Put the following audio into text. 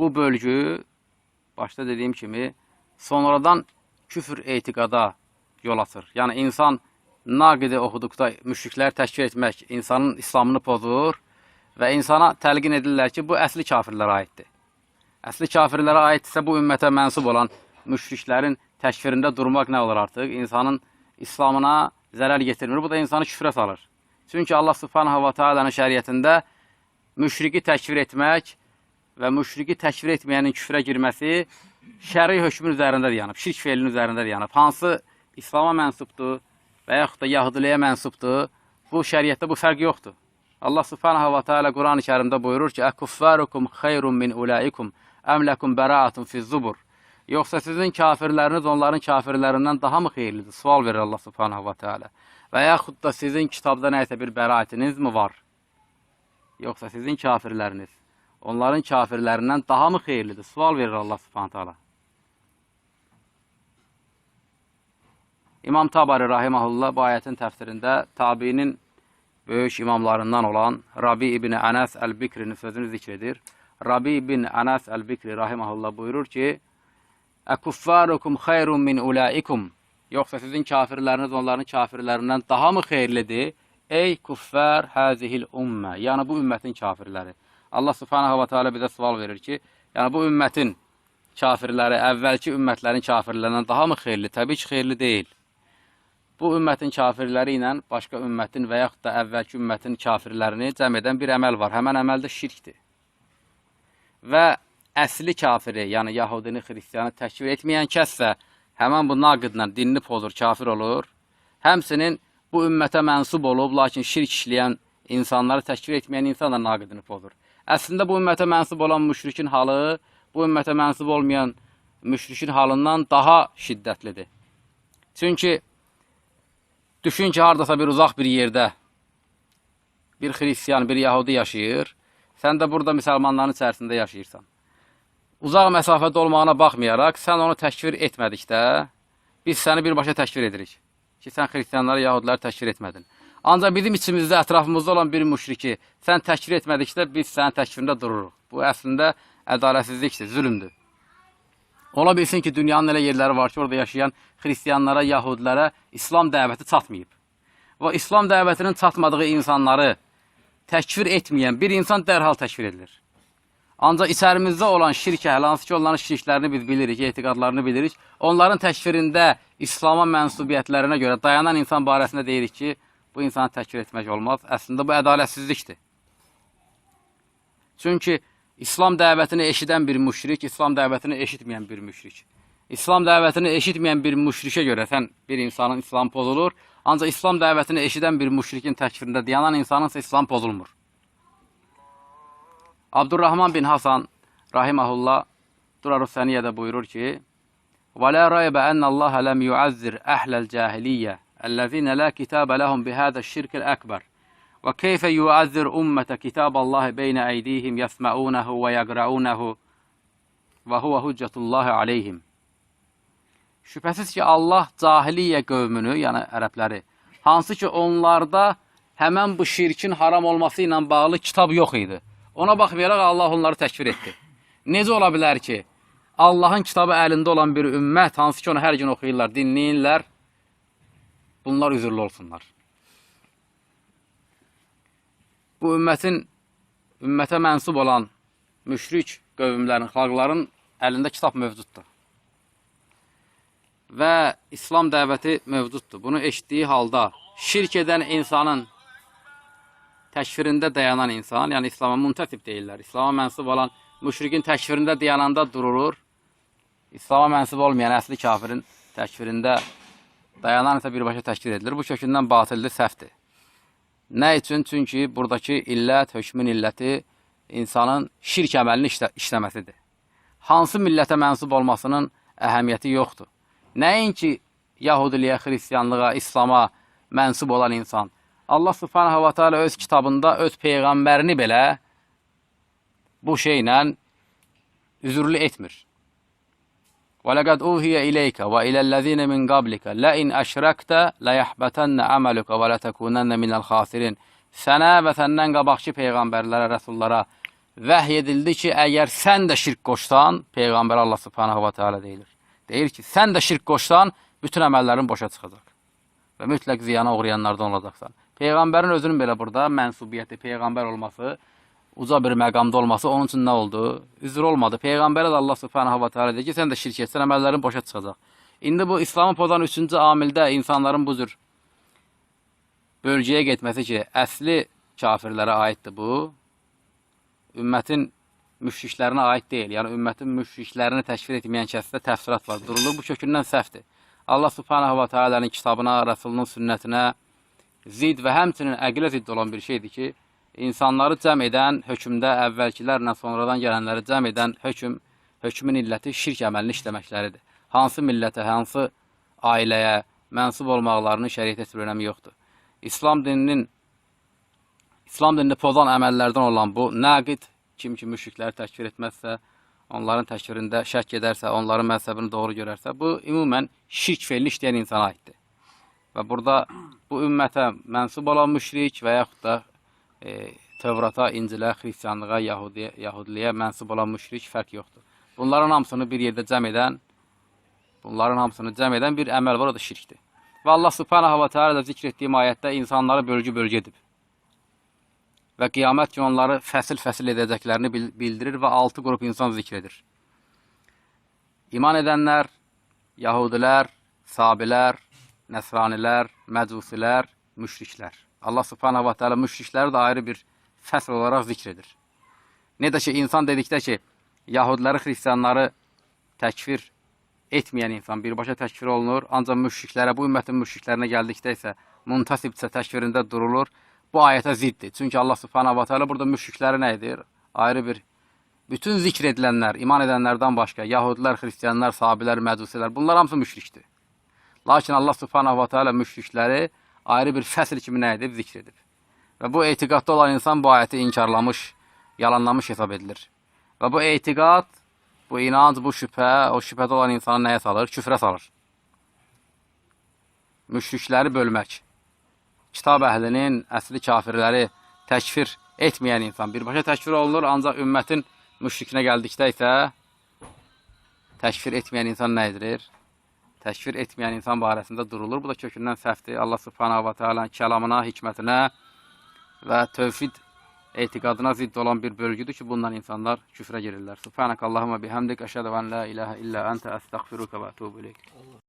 Bu bölgü, başda dediyim kimi, sonradan küfür etiqada yol açır. Yəni insan naqidi oxuduqda müşrikləri təkfir etmək insanın İslamını pozur və insana təlqin edirlər ki, bu əsli kafirlərə aiddir. Əsli kafirlərə aiddirsə, bu ümmətə mənsub olan müşriklərin təkfirində durmaq nə olur artıq? İnsanın İslamına zərər getirmir. Bu da insanı küfrə salır. Çünki Allah Subhanahu va Taala'nın şəriətində müşriki təkfir etmək və müşriki təkfir etməyənin küfrə girməsi şəri hökmün üzərində dayanıb, şirk feilinin üzərində dayanıb. Hansı İslama mənsubdur və yaxud da yahudiliyə mənsubdur, bu şəriətdə bu fərq yoxdur. Allah Subhanahu va Taala Quran-ı Kərimdə buyurur ki: "Əkuffarukum xeyrun min ulaikum əm lekum bəraatun fiz-zubur." Yoxsa sizin kafirləriniz onların kafirlərindən daha mı xeyirlidir? Sual verir Allah Subhanahu va Taala. Və yaxud da sizin kitabda nə isə bir bəraətiniz mi var? Yoxsa sizin kafirləriniz onların kafirlərindən daha mı xeyirlidir? Sual verir Allah Subhanahu taala. İmam Tabari rahimehullah bu ayətin təfsirində tabiinin böyük imamlarından olan Rabi ibn Ənəs Əl-Bikrinin sözünü zikr edir. Rabi ibn Ənəs Əl-Bikri rahimehullah buyurur ki: "Əkuffarukum xeyrun min ulaikum." Yoxsa sizin kafirləriniz onların kafirlərindən daha mı xeyirlidir? Ey kuffar hazihil ummə. Yəni bu ümmətin kafirləri. Allah Subhanahu va Taala bizə sual verir ki, yəni bu ümmətin kafirləri əvvəlki ümmətlərin kafirlərindən daha mı xeyirli? Təbii ki, xeyirli deyil. Bu ümmətin kafirləri ilə başqa ümmətin və yaxud da əvvəlki ümmətin kafirlərini cəm edən bir əməl var. Həmən əməl də şirkdir. Və əsli kafiri, yəni Yahudini, Xristiyanı təkfir etməyən kəssə, həmən bu naqidlə dinini pozur, kafir olur. Həmçinin bu ümmətə mənsub olub, lakin şirk işləyən insanları təkfir etməyən insan da naqidini pozur. Əslində bu ümmətə mənsub olan müşrikin halı, bu ümmətə mənsub olmayan müşrikin halından daha şiddətlidir. Çünki düşün ki, hardasa bir uzaq bir yerdə bir xristiyan, bir yahudi yaşayır. Sən də burada müsəlmanların içərisində yaşayırsan. Uzaq məsafədə olmağına baxmayaraq, sən onu təkfir etmədikdə, biz səni birbaşa təkfir edirik. Ki, sən xristiyanları, yahudiləri təkfir etmədin. Ancaq bizim içimizdə, ətrafımızda olan bir müşriki sən təkfir etmədikdə, biz sənin təkfirində dururuq. Bu əslində ədalətsizlikdir, zülmdür. Ola bilsin ki, dünyanın elə yerləri var ki, orada yaşayan xristiyanlara, yahudilərə İslam dəvəti çatmayıb. Və İslam dəvətinin çatmadığı insanları təkfir etməyən bir insan dərhal təkfir edilir. Ancaq içərimizdə olan şirk əhli, hansı ki onların şirklərini biz bilirik, etiqadlarını bilirik, onların təkfirində İslama mənsubiyyətlərinə görə dayanan insan barəsində deyirik ki, bu insanı təkfir etmək olmaz. Əslində bu ədalətsizlikdir. Çünki İslam dəvətini eşidən bir müşrik, İslam dəvətini eşitməyən bir müşrik. İslam dəvətini eşitməyən bir müşrikə görə sən bir insanın İslam pozulur. Ancaq İslam dəvətini eşidən bir müşrikin təkfirində dayanan insanın isə İslam pozulmur. Abdurrahman bin Hasan rahimehullah Durarus Səniyyədə buyurur ki: "Və la rayba enne Allah lem yu'azzir ahlel cahiliyyə ellezine la kitabe lehum bihâze şirkil ekber. Və keyfe yu'azzir ummete kitaballahi beyne eydihim yesma'unehu ve yeqra'unehu və huve hüccetullahi aleyhim." Şübhəsiz ki, Allah cahiliyyə qövmünü, yəni ərəbləri, hansı ki onlarda həmən bu şirkin haram olması ilə bağlı kitab yox idi. Ona baxmayaraq Allah onları təkfir etdi. Necə ola bilər ki, Allahın kitabı əlində olan bir ümmət, hansı ki onu hər gün oxuyurlar, dinləyirlər, bunlar üzürlü olsunlar. Bu ümmətin, ümmətə mənsub olan müşrik qövmlərin, xalqların əlində kitab mövcuddur. Və İslam dəvəti mövcuddur. Bunu eşitdiyi halda şirk edən insanın təkfirində dayanan insan, yəni İslama müntəsib deyirlər. İslama mənsub olan müşrikin təkfirində dayananda durulur. İslama mənsub olmayan əsli kafirin təkfirində dayanan isə birbaşa təkfir edilir. Bu kökündən batildir, səhvdir. Nə üçün? Çünki buradakı illət, hökmün illəti insanın şirk əməlini işləməsidir. Hansı millətə mənsub olmasının əhəmiyyəti yoxdur. Nəinki Yahudiliyə, Xristianlığa, İslama mənsub olan insan. Allah Subhanahu va Taala öz kitabında öz peyğəmbərini belə bu şeylə üzürlü etmir. Və laqad uhiyə ileykə və iləl-ləzīnə min qablikə la in əşrəktə la yahbatənə əməluka və la təkunənə minəl xasirin. Sənə və səndən qabaqçı peyğəmbərlərə, rəsullara vəhy edildi ki, əgər sən də şirk qoşsan, Peyğəmbər Allah Subhanahu va Teala deyilir. Deyir ki, sən də şirk qoşsan, bütün əməllərin boşa çıxacaq və mütləq ziyana uğrayanlardan olacaqsan. Peyğəmbərin özünün belə burada mənsubiyyəti, peyğəmbər olması, uca bir məqamda olması onun üçün nə oldu? Üzr olmadı. Peyğəmbərə də Allah Subhanahu va Teala deyir ki, sən də şirk etsən, əməllərin boşa çıxacaq. İndi bu İslamı pozan üçüncü amildə insanların bu cür bölgəyə getməsi ki, əsli kafirlərə aiddir bu. Ümmətin müşriklərinə aid deyil. Yəni ümmətin müşriklərini təkfir etməyən kəsdə təfsirat var. Durulur. Bu kökündən səhvdir. Allah Subhanahu va Taala'nın kitabına, Rəsulunun sünnətinə zid və həmçinin əqlə zidd olan bir şeydir ki, insanları cəm edən hökmdə əvvəlkilərlə sonradan gələnləri cəm edən hökm, hökmün illəti şirk əməlini işləməkləridir. Hansı millətə, hansı ailəyə mənsub olmaqlarının şəriətə heç bir önəmi yoxdur. İslam dinini pozan əməllərdən olan bu nəqid, kim ki müşrikləri təkfir etməzsə, onların təkfirində şək edərsə, onların məzhəbini doğru görərsə, bu ümumən şirk fe'lini işləyən insana aiddir. Və burada bu ümmətə mənsub olan müşrik və yaxud da Tövrata, İncilə, Xristianlığa, Yahudiliyə mənsub olan müşrik fərq yoxdur. Bunların hamısını bir yerdə cəm edən, bunların hamısını cəm edən bir əməl var, o da şirkdir. Və Allah Subhanahu va Teala da zikr etdiyim ayətdə insanları bölgü-bölgü edib. Və qiyamət günü onları fəsil-fəsil edəcəklərini bildirir və altı qrup insan zikr edir. İman edənlər, Yahudilər, Sabilər, Nəsranilər, Məcusilər, müşriklər. Allah Subhanahu va Teala müşrikləri də ayrı bir fəsil olaraq zikr edir. Necə ki, insan dedikdə ki, Yahudiləri, Xristianları təkfir etməyən insan birbaşa təkfir olunur, ancaq müşriklərə, bu ümmətin müşriklərinə gəldikdə isə muntasibsə təkfirində durulur. Bu ayətə ziddir. Çünki Allah Subhanahu va Teala burada müşrikləri nə edir? Ayrı bir bütün zikr edilənlər, iman edənlərdən başqa Yahudilər, Xristianlar, Sabilər, Məcusilər, bunlar hamısı müşrikdir. Lakin Allah Subhanahu va Teala müşrikləri ayrı bir fəsil kimi nə edib? Zikr edib. Və bu etiqadda olan insan bu ayəti inkarlamış, yalanlamış hesab edilir. Və bu etiqad, bu inanc, bu şübhə, o şübhədə olan insanı nəyə salır? Küfrə salır. Müşrikləri bölmək. Kitab əhlinin əsli kafirləri təkfir etməyən insan birbaşa təkfir olunur, ancaq ümmətin müşrikinə gəldikdə isə təkfir etməyən insan nə edilir? Təkfir etməyən insan barəsində durulur. Bu da kökündən səhvdir. Allah Subhanahu va Taala'nın kəlamına, hikmətinə və tövhid etiqadına zidd olan bir bölgüdür ki, bundan insanlar küfrə girirlər. Subhanakallahumma bihamdik, əşhədu en la ilaha illa ente, əstəğfiruka və etubu ileyk. Allah.